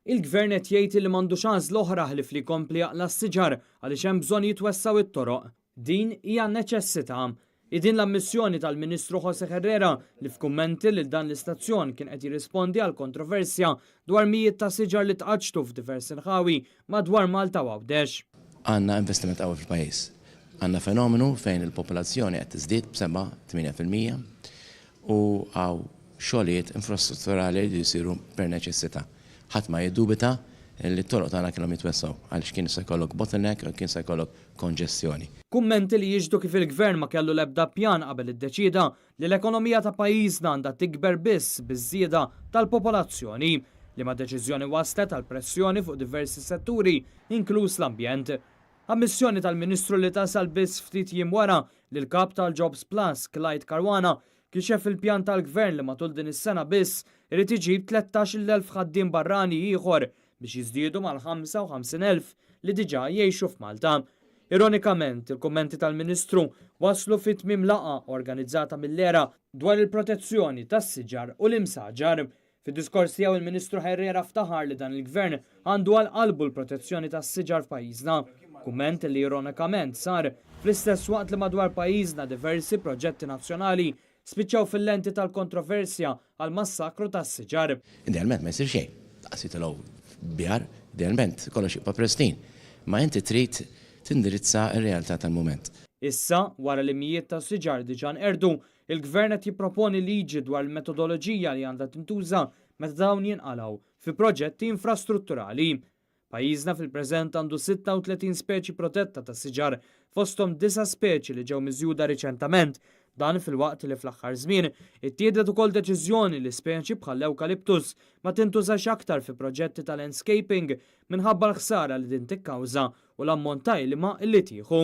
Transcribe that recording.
Il-Gvern qed jgħid li m'għandux għażla oħra ħlief li jkompli jaqla' s-siġar għaliex hemm bżonn jitwessgħu t-toroq. Din hija neċessità. Hi din l-ammissjoni tal-Ministru José Herrera li f'kummenti lil dan l-istazzjon kien qed jirrispondi għal kontroversja dwar mijiet ta' siġar li tqaċċtu f'diversi nħawi madwar Malta u Għawdex. Għandna investiment qawwi fil-pajjiż. Għandna fenomenu fejn il-popolazzjoni qed tiżdied b'7-8% u hawn xogħlijiet infrastrutturali li jsiru per neċessità. Ħadd ma jiddubita li t-toroq tagħna kellhom jitwessgħu għaliex kien se jkollok bottleneck u kien se jkollok konġestjoni. Kummenti li jixhdu kif il-Gvern ma kellu l-ebda pjan qabel iddeċieda li l-ekonomija ta' pajjiżna għandha tikber biss biż-żieda tal-popolazzjoni, liema deċiżjoni wasslet għal pressjoni fuq diversi setturi inkluż l-ambjent. Ammissjoni tal-Ministru li tasal biss ftit jiem wara li l-Kap tal-Jobs Plus, Clyde Caruana, kixef il-pjan tal-Gvern li matul din is-sena biss irid iġib 13,000 ħaddiem barrani ieħor biex jiżdiedu mal-55,000 li diġà jgħixu f'Malta. Ironikament, il-kummenti tal-Ministru waslu fi tmiem laqgħa organizzata mill-ERA dwar il-protezzjoni tas-siġar u l-imsaġar. Fid-diskors tiegħu il-Ministru Herrera ftaħar li dan il-Gvern għandu għal qalbu l-protezzjoni tas-siġar f'pajjiżna. Kumment li ironikament sar fl-istess waqt li madwar pajjiżna diversi proġetti nazzjonali spiċċaw fil-lenti tal-kontroversja għal massakru tas-siġar. Idealment ma jsir xejn, daqs jitilgħu bjar, idealment kollox jibqa' pristine. Ma inti trid tindirizza r-realtà tal-mument. Issa, wara li mijiet ta' siġar diġà nqerdu, il-Gvern qed jipproponi liġi dwar il-metodoloġija li għandha tintuża meta dawn jinqalgħu fi proġetti infrastrutturali. Pajjiżna fil-preżent għandu 36 speċi protetta ta' siġar, fosthom 9 speċi li ġew miżjuda riċentament. Dan filwaqt li fl-aħħar żmien ittieħdet ukoll deċiżjoni li speċi bħall-eukaliptus ma tintużax aktar fi proġetti ta' landscaping minħabba l-ħsara li din tikkawża u l-ammont ta' ilma li tieħu.